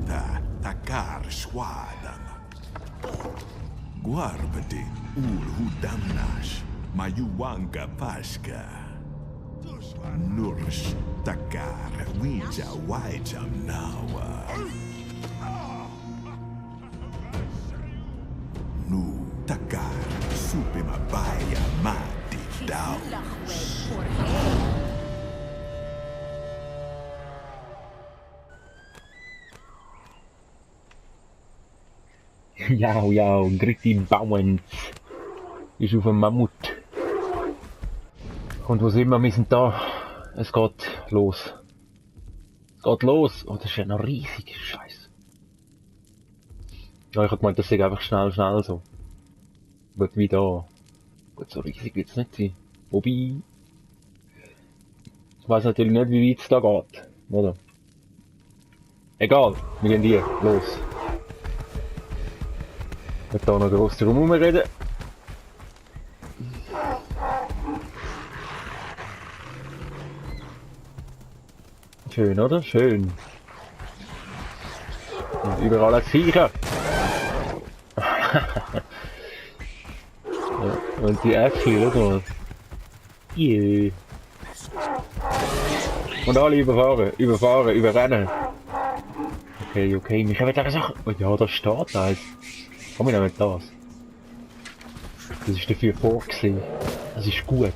ta takar schwadan. Guarbati ul hudamnash, mayuanka paska. Nursh takar wija wajam nawa. Nu takar supe mabaya mati daus. Jau, jau, Gritti Bauens ist auf dem Mammut. Und wo sind wir? Wir sind da. Es geht los. Es geht los. Oh, das ist ja noch riesig. Scheiße. Ja, ich hab gemeint, das ist einfach schnell so. Gut, wie da. Gut, so riesig wird es nicht sein. Wobei... Ich weiss natürlich nicht, wie weit es da geht. Oder? Egal, wir gehen hier. Los. Ich werde da noch groß drum reden. Schön, oder? Schön. Und überall ein Viecher. Ja, und die Äpfel, oder? Yeah. Und alle überrennen. Okay, wir können da Sachen. Oh ja, da steht eins. Komm, wir nehmen das. Das ist dafür vorgesehen. Das ist gut.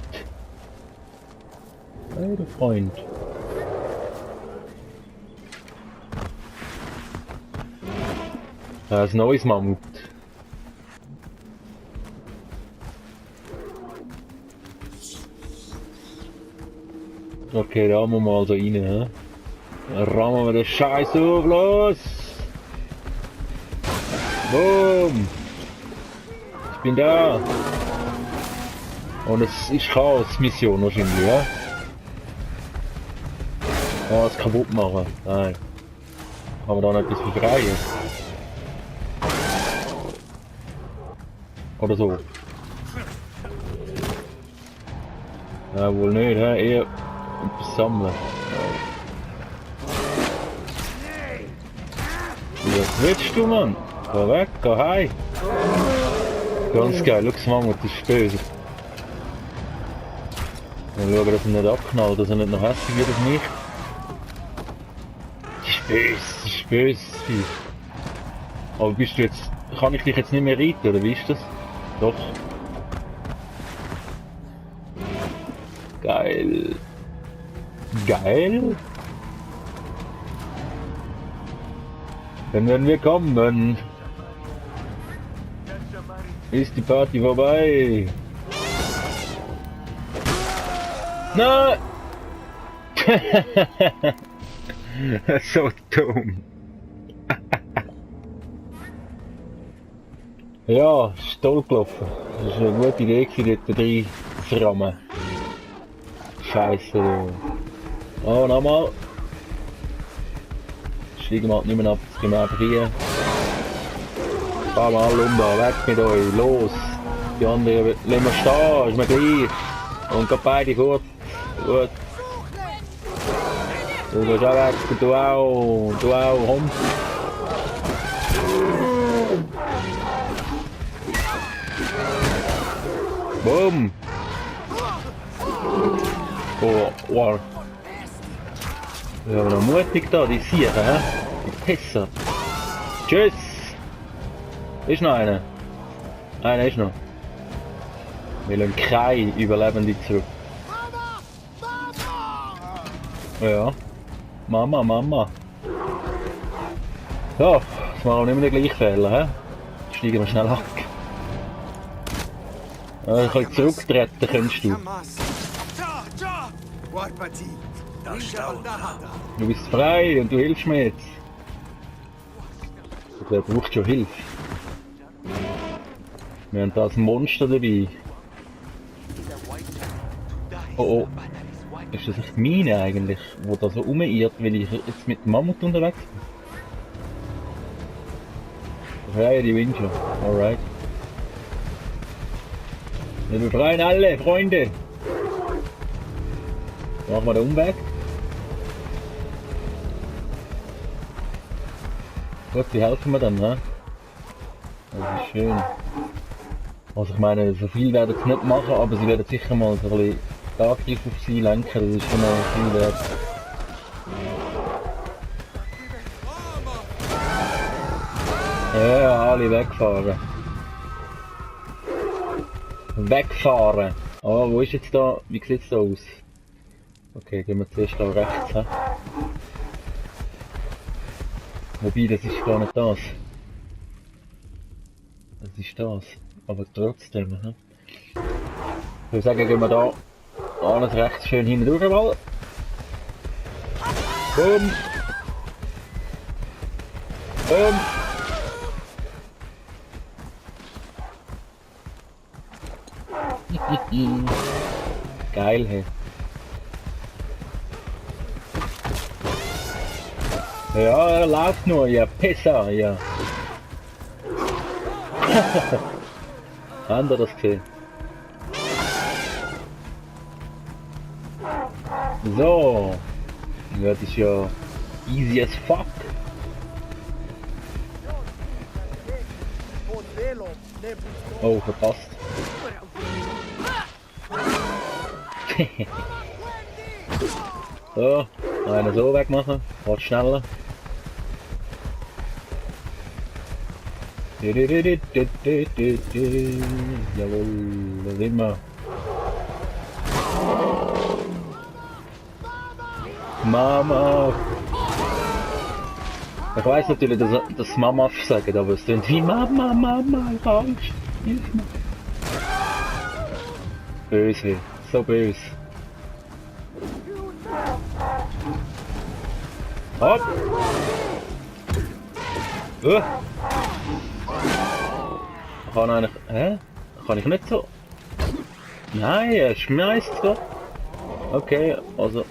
Hey, der Freund. Das ist ein neues Mammut. Okay, da haben wir mal so rein, hä? Dann rammen wir den Scheiß auf, los! Boom! Ich bin da! Und es ist Chaos-Mission wahrscheinlich, ja? Oh, das kaputt machen. Nein. Kann man da noch etwas befreien? Oder so? Ja, wohl nicht, hä? Eher etwas sammeln. Was willst du, Mann? Geh weg, geh heim! Ganz geil, schau das Mammut, das ist böse. Mal schauen, dass er nicht abknallt, dass er nicht noch hässlich wird auf mich. Das ist böse. Aber bist du jetzt... Kann ich dich jetzt nicht mehr reiten, oder wie ist das? Doch. Geil. Geil. Dann werden wir kommen. Ist die Party vorbei? Nein! So dumm. Ja, ist toll gelaufen. Das ist eine gute Idee, dort rein zu rammen. Scheiße, du. Oh, nochmal. Steigen wir halt nicht mehr ab, jetzt gehen wir einfach rein. Fahren wir alle um da, weg mit euch, los! Die anderen lassen wir stehen, ist mir gleich. Und gehen beide kurz. Gut. Du gehst auch weg, du auch, komm. Boom! Oh, wow. Ja, aber noch mutig da, die Siechen, hä? Die Pisser. Tschüss! Ist noch einer? Einer ist noch. Wir lassen keine Überlebende zurück. Ja. Mama. Ja, das machen wir nicht mehr den gleichen Fehler, hä? Steigen wir schnell ab. Ja, ein bisschen zurücktreten kannst du. Du bist frei und du hilfst mir jetzt. Wer braucht schon Hilfe? Wir haben da ein Monster dabei. Oh. Ist das nicht meine eigentlich, wo da so rumirrt, weil ich jetzt mit dem Mammut unterwegs bin? Ja, die Wünsche. Alright. Wir befreien alle, Freunde! Machen wir den Umweg. Gut, die helfen mir dann, ne? Das ist schön. Also ich meine, so viel werden sie nicht machen, aber sie werden sicher mal so ein bisschen den Angriff auf sie lenken, das ist schon mal viel wert. Ja, alle wegfahren. Wegfahren! Oh, wo ist jetzt da? Wie sieht es da aus? Okay, gehen wir zuerst da rechts. He? Wobei, das ist gar nicht das. Das ist das. Aber trotzdem. He? Ich würde sagen, gehen wir da alles rechts schön hinten durch mal. Boom! Boom! Geil, hey. Ja, er läuft nur, ja, Pisser, ja. Habt ihr das gesehen? So. Ja, das ist ja easy as fuck. Oh, verpasst. So, einen so wegmachen, wird schneller. Jawohl, da sind wir. Mama! Ich weiß natürlich, dass Mama sagt, aber es klingt wie Mama, Mama, ich hab Angst, hilf mir. Böse, so böse. Hopp! Kann eigentlich... Hä? Kann ich nicht so... Nein, er schmeißt so. Okay, also...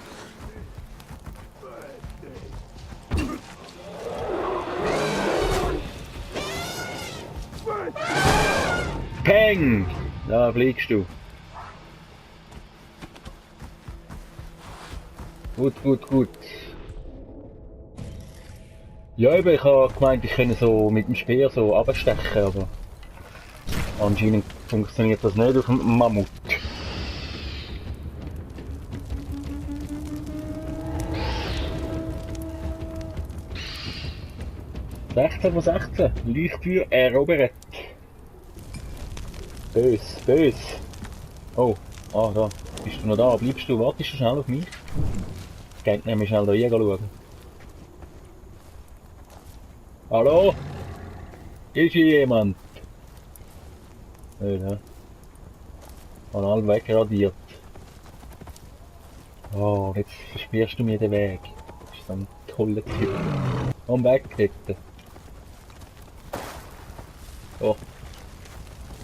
Peng! Da fliegst du. Gut, gut, gut. Ja, eben, ich habe gemeint, ich könnte so mit dem Speer so abstechen, aber anscheinend funktioniert das nicht auf dem Mammut. Von 16, Leuchttür erobert. Bös, bös. Oh, ah da, bist du noch da? Bleibst du, wartest du schnell auf mich? Ich gehe nämlich schnell da hier schauen. Hallo? Ist hier jemand? Nicht, ne? Habe alle wegradiert. Oh, jetzt versperrst du mir den Weg. Das ist so ein toller Typ. Komm weg, bitte. Oh.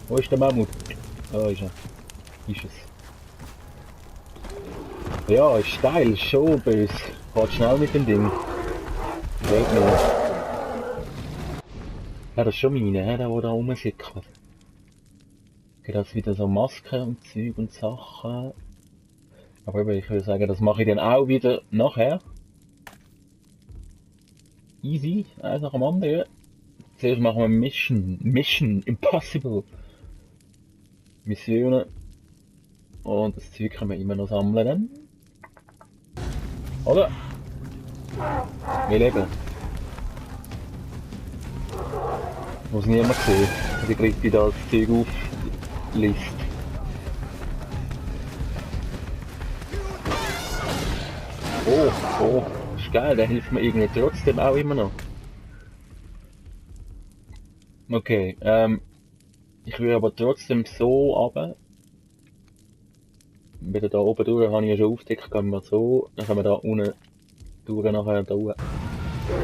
Wo ist der Mammut? Da ist er. Ist es. Ja, ist steil, ist schon böse. Geht schnell mit dem Ding. Geht nur. Ja, das ist schon meine, der da rumsickert. Okay, das wieder so Masken und Zeug und Sachen. Aber eben, ich würde sagen, das mache ich dann auch wieder nachher. Easy, eins nach dem anderen. Zuerst machen wir Mission Impossible. Missionen. Und das Zeug können wir immer noch sammeln dann. Oder? Wir leben. Muss niemand sehen, wie Gritti da das Zeug aufliest. Oh, oh, ist geil, der hilft mir irgendwie trotzdem auch immer noch. Okay, ich will aber trotzdem so runter. Wieder da oben durch habe ich ja schon aufgedeckt, gehen wir so, dann können wir da unten durch nachher da hoch.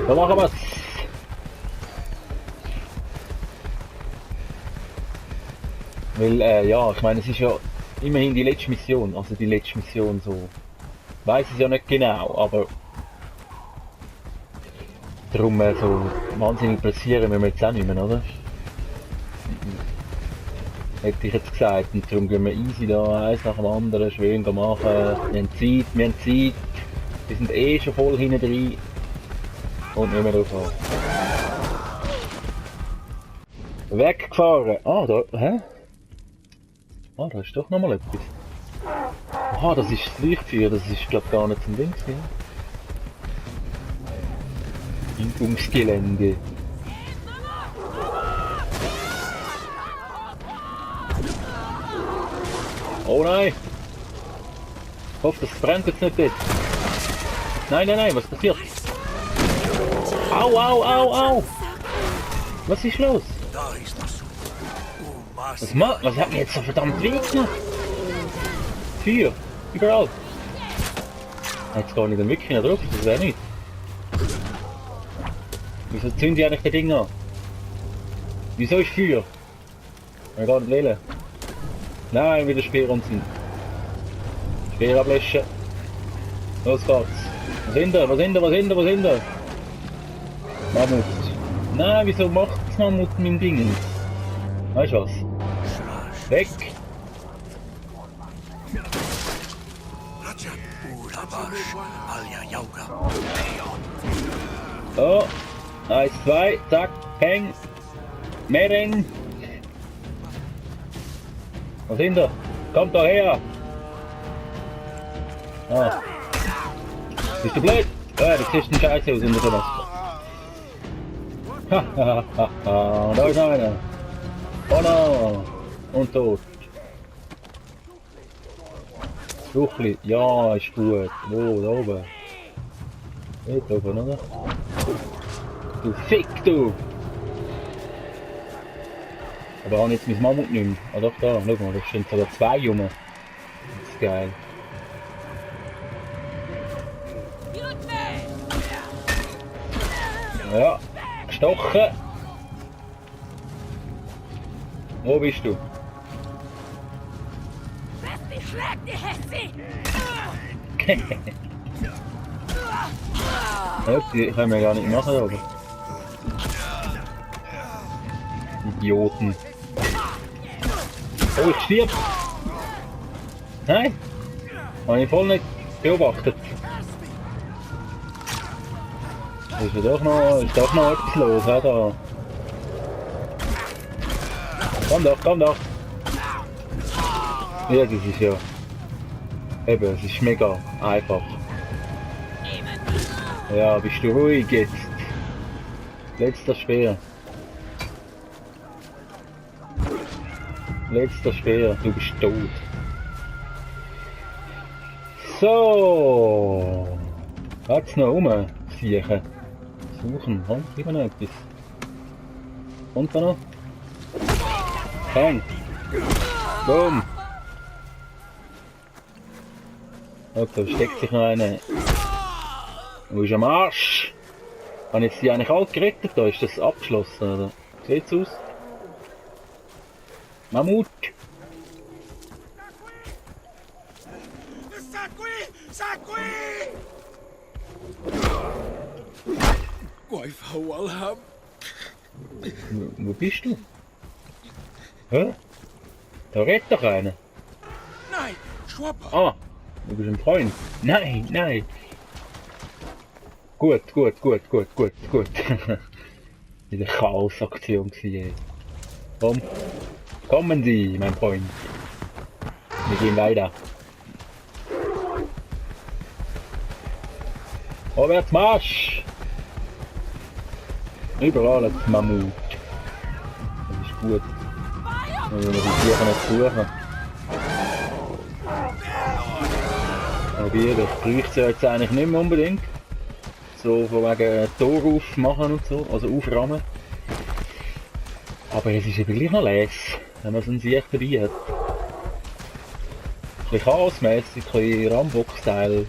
Da machen wir's! Weil, ja, ich meine, es ist ja immerhin die letzte Mission, also die letzte Mission so. Ich weiss es ja nicht genau, aber darum so wahnsinnig pressieren wir jetzt auch nicht mehr, oder? Hätte ich jetzt gesagt, und darum gehen wir easy da eins nach dem anderen schön machen. Wir haben Zeit, wir sind eh schon voll hinten drin und nicht mehr drauf an. Weggefahren. Ah, da, hä? Ah, da ist doch nochmal etwas. Aha, das ist das Leuchtfeuer, das ist glaub gar nicht zum Ding, ja. Ums Oh nein! Ich hoffe, das brennt jetzt nicht dort. Nein, nein, nein, was passiert? Au, au, au, au! Was ist los? Was hat mir jetzt so verdammt weh gemacht? Feuer, überall. Jetzt gar nicht wirklich nicht drauf, das wäre nicht. Wieso zünden die eigentlich das Ding an? Wieso ist Feuer? Ich gar nicht wählen. Nein, wieder Speer unten. Speer ablöschen. Los geht's. Was sind da? Was sind da? Was sind da? Was sind da? Mammut. Nein, wieso macht das Mammut mit dem Ding? Weißt du was? Weg! So. 1, 2, zack, peng. Mering. Was sind da? Kommt doch her! Ah. Bist du blöd? Ja, du siehst einen Scheiß aus unter der Maske. Hahaha, da ist noch einer. Oh no! Und tot. Suchli, ja, ist gut. Wo, da oben? Dort oben, oder? Du Fick, du! Aber auch jetzt mein Mammut nicht mehr. Ah doch, da, schau mal, da stehen sogar 2 rum. Das ist geil. Ja, gestochen. Wo bist du? Ja, die können wir gar nicht machen, oder? Idioten. Oh, ich stirb! Nein! Habe ich voll nicht beobachtet. Ist ja doch noch etwas los, ja, da. Komm doch, komm doch! Ja, das ist ja... Eben, es ist mega einfach. Ja, bist du ruhig jetzt? Letzter Speer. Letzter Speer, du bist tot. So. Hat's noch rumsiechen? Suchen, kommt lieber noch etwas. Kommt da noch? Bang! Boom! Okay, da steckt sich noch einer. Wo ist am Arsch? Haben jetzt die eigentlich alle gerettet? Da ist das abgeschlossen, oder? Sieht's aus? Mammut! Wo bist du? Hä? Da redet doch einer. Nein, Schwapper! Ah, du bist ein Freund. Nein, nein. Gut. Wieder Chaos-Aktion gewesen. Komm. Kommen Sie, mein Freund. Wir gehen weiter. Vorwärts Marsch! Überall hat Mammut. Das ist gut. Wenn wir die Tiere nicht suchen. Aber das bräuchte sie jetzt eigentlich nicht mehr unbedingt. So von wegen Tor aufmachen und so, also auframmen. Aber es ist eben gleich noch les, wenn man so einen Sieg dabei hat. Ein bisschen chaosmässig, ein bisschen Rambock-Style,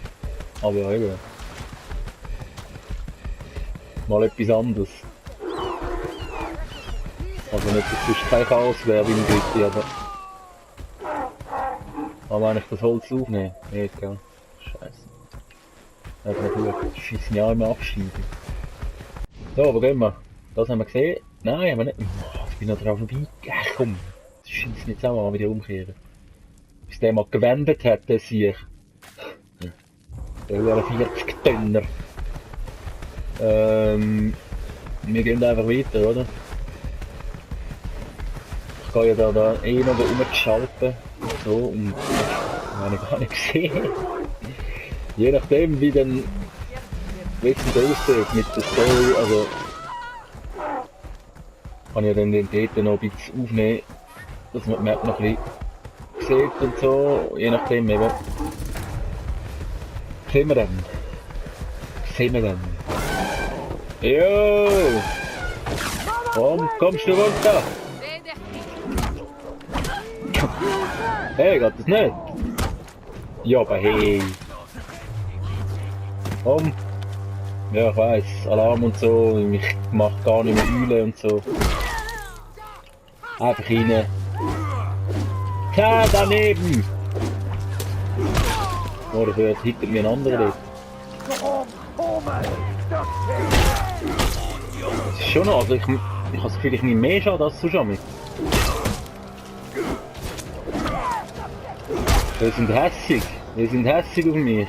aber eben. Mal etwas anderes. Also nicht, dass sonst kein Chaos wäre wie im Dritte, aber... Aber wenn ich das Holz aufnehme, nicht, gell? Scheiße. Das ist gut, das schießen ja immer abschneiden. So, wo gehen wir? Das haben wir gesehen. Nein, haben wir nicht. Oh, ich bin noch drauf vorbei. Ach komm, das schießt nicht zusammen an, wieder umkehren. Bis der mal gewendet hat, der Sieg. Der 40 Tonner. Wir gehen einfach weiter, oder? Ich gehe ja da eh noch rumschalten. So, und das habe ich gar nicht gesehen. Je nachdem, wie dann wie es dann aussieht mit der Story, also kann ich dann den dort noch ein bisschen aufnehmen, dass man die Map noch ein bisschen sieht und so, je nachdem eben. Sehen wir dann. Sehen wir dann. Jo! Kommst du runter? Hey, geht das nicht? Ja, aber hey. Komm. Ja, ich weiss, Alarm und so, ich mach gar nicht mehr Eulen und so. Einfach rein. Tja, daneben! Oh, dafür hittet mir ein anderer dort. Das ist schon noch, also ich habe das Gefühl, ich nehme mehr Schaden als zusammen. Wir sind hässig auf mich.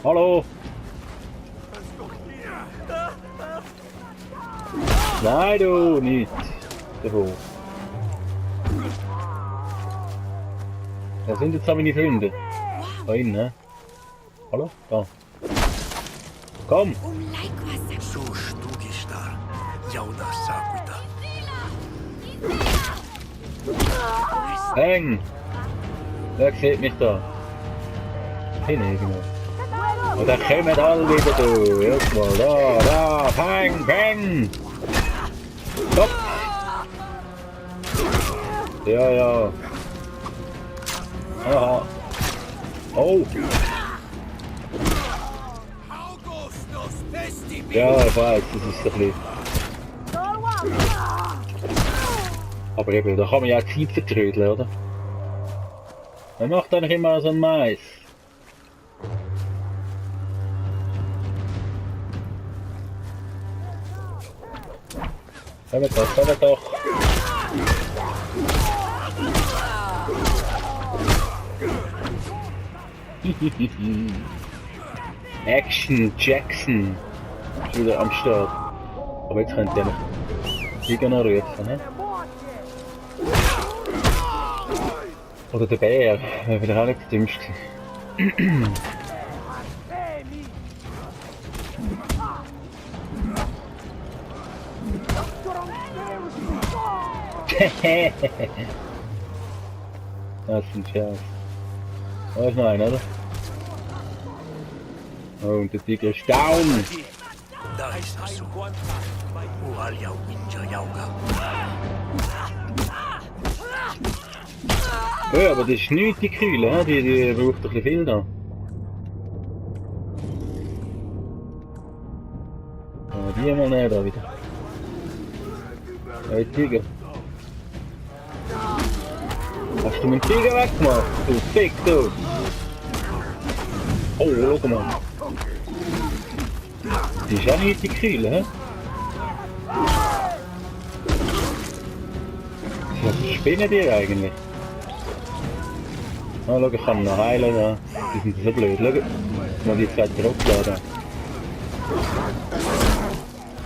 Hallo! Nein, du, nicht. Davon. Da sind jetzt auch meine Freunde. Da innen, ne? Hallo? Da. Komm! So Stugistar. Jauda Sakuita. Häng! Wer sieht mich da? Hin irgendwo. Und dann kommen alle wieder du. Jetzt mal da, peng, peng! Stopp! Ja, ja. Aha. Oh! Ja, ich weiß, das ist ein bisschen... Aber eben, da kann man ja auch Zeit vertrödeln, oder? Man macht eigentlich immer so ein Mais. Komm doch! Action Jackson ist wieder am Start. Aber jetzt könnt ihr noch Sieger noch rufen, ne? Oder der Bär, wäre wieder auch nicht der dümmste. Das ist ein Scherz. Da ist noch einer, oder? Oh, und der Tiger ist down! Da ist das so. Ualia Winja Yauga. Ja, aber das ist nicht die Kühle, die braucht doch ein bisschen viel da. Ja, die mal näher da wieder. Hey Tiger. Hast du meinen Tiger weggemacht? Du Fick, du! Oh, schau mal. Die ist auch nicht die Kühle, hä? Was spinnen die eigentlich? Oh, schau, ich kann noch heilen da. Die sind so blöd. Schau, jetzt mal die zwei draufladen.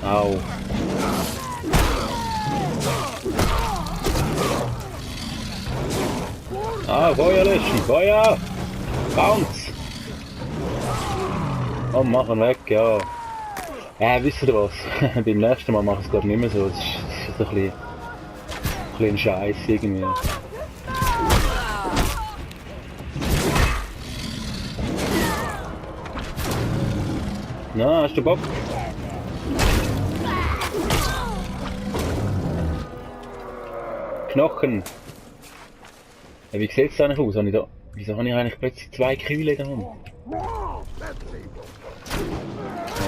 Au. Ah, Feuer löschen, Feuer! Bounce! Oh, machen weg, ja. Wisst ihr was? Beim nächsten Mal mache ich es glaube nicht mehr so. Das ist ein bisschen Scheiß irgendwie. Na, hast du Bock? Knochen! Ja, wie sieht es eigentlich aus? Wieso habe ich eigentlich plötzlich zwei Kühle da? Ja,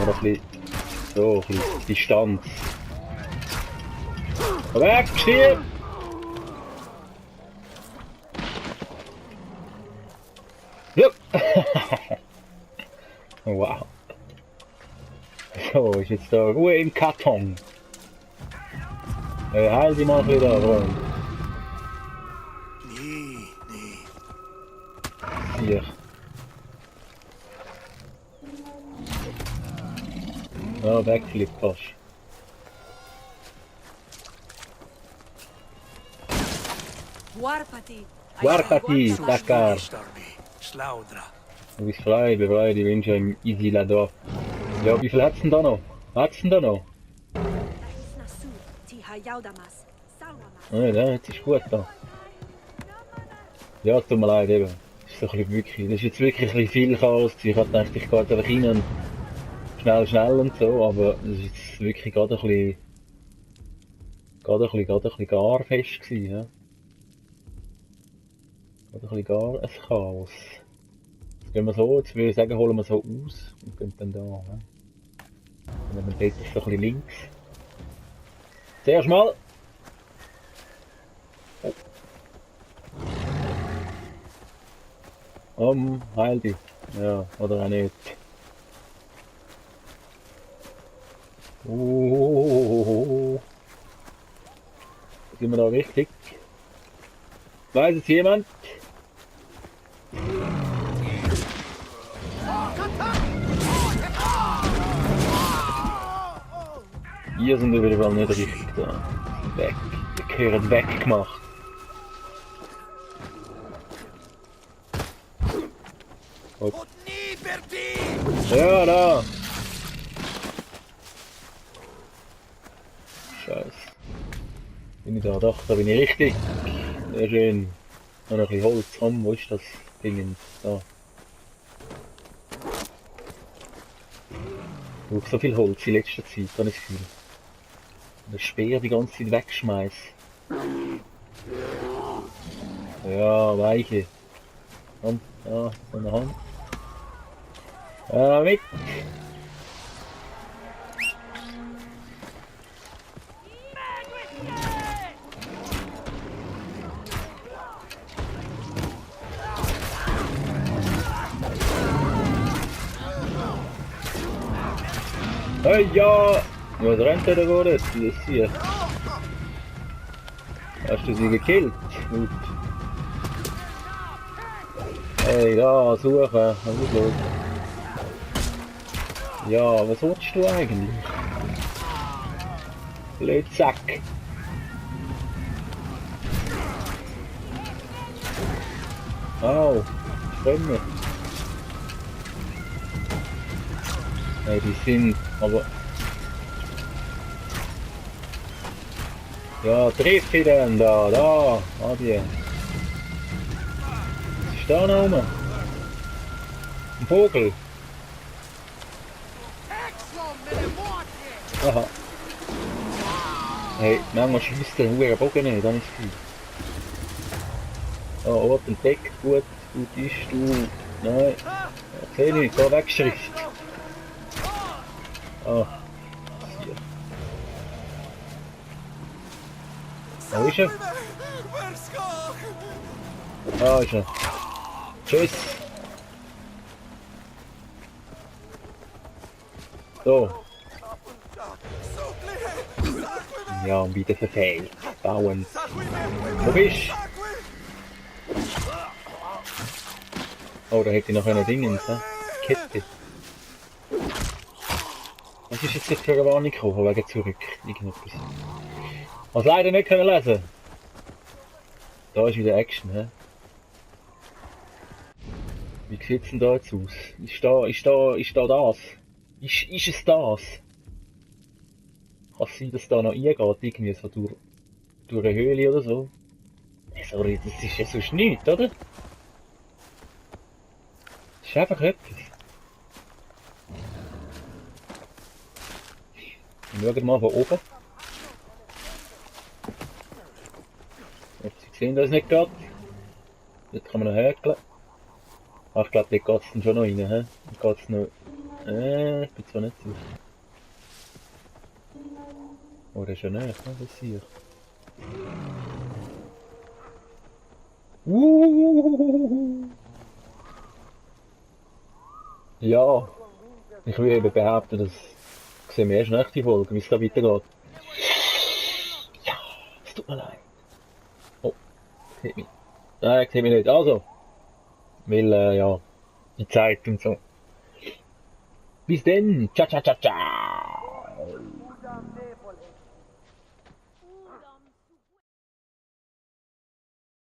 das ein bisschen, so, ein bisschen Distanz. Weg, stirb! Ja. Wow. So, ist jetzt da Ruhe im Karton. Heil die mal wieder, Freund. Hier. Ja, wegflippt fast. Warpati. Warpati, Dakar. Storby, Slaudra. Du bist frei, befreie die Wünsche im Isilador. Ja, wie viel hat's denn da noch? Hat's denn da noch? Ja, jetzt ist gut da. Ja, tut mir leid, eben. Das ist, so ein bisschen wirklich, das ist jetzt wirklich ein bisschen viel Chaos. Ich hatte gedacht, ich gehe jetzt einfach rein und schnell und so, aber es ist jetzt wirklich gerade ein bisschen gar fest gewesen, ja. Gerade ein bisschen gar ein Chaos. Jetzt gehen wir so, jetzt würde ich sagen, holen wir so aus und gehen dann da, ja. Und dann dort ist so ein bisschen links. Zuerst mal. Heil dich. Ja, oder auch nicht. Sind wir da richtig? Weiß es jemand? Hier sind wir wieder nicht richtig da. Weg. Wir gehören weggemacht. Hopp. Ja, da! Scheiße. Bin ich da? Doch, da bin ich richtig. Sehr schön. Noch ein bisschen Holz. Komm, wo ist das Ding? Da. Ich brauche so viel Holz in letzter Zeit, habe ich das Gefühl. Und den Speer die ganze Zeit wegschmeiß. Ja, weiche. Komm, da, so eine Hand. Mit! Hey, ja! Was rennt der da gerade? Das ist hier. Hast du sie gekillt? Gut. Hey, da, suchen. Was ist los? Ja, was willst du eigentlich? Blöd Sack. Au, Sprünge. Ja, die sind, aber... Ja, triff sie denn da, Adi. Was ist da noch oben? Ein Vogel. Aha. Hey, manchmal schießt der Hunger Bogen nicht, dann ist es gut. Oh, Ort entdeckt, gut ist du. Nein, seh nicht, da wegschrift. Ah, hier. Wo ist er? Da ist er. Tschüss. So. Ja, und wieder verfehlt. Bauen. Wo bist du? Oh, da hätte ich noch eine Dingens, ne? Kette. Was ist jetzt für eine Warnung gekommen, wegen zurück? Irgendetwas. Was leider nicht können lesen. Da ist wieder Action, hä? Wie sieht's denn da jetzt aus? Ist da das? Ist es das? Kann es sein, dass da noch reingeht, irgendwie so durch eine Höhle oder so? Sorry, das ist ja sonst nichts, oder? Das ist einfach etwas. Wir schauen mal von oben. Ob Sie sehen, dass es nicht geht. Dort kann man noch häkeln. Ach, ich glaube, dort geht es dann schon noch rein. He? Dort geht es noch... ich bin zwar nicht sicher. Oh, das ist ja näher, ne? Das hier. Ja, ich will eben behaupten, dass sehen wir erst nächste Folge, wie es da weitergeht. Ja, es tut mir leid. Oh, sieht mich. Nein, sieht mich nicht. Also, weil, ja, die Zeit und so. Bis denn. Ciao, ciao, ciao, ciao.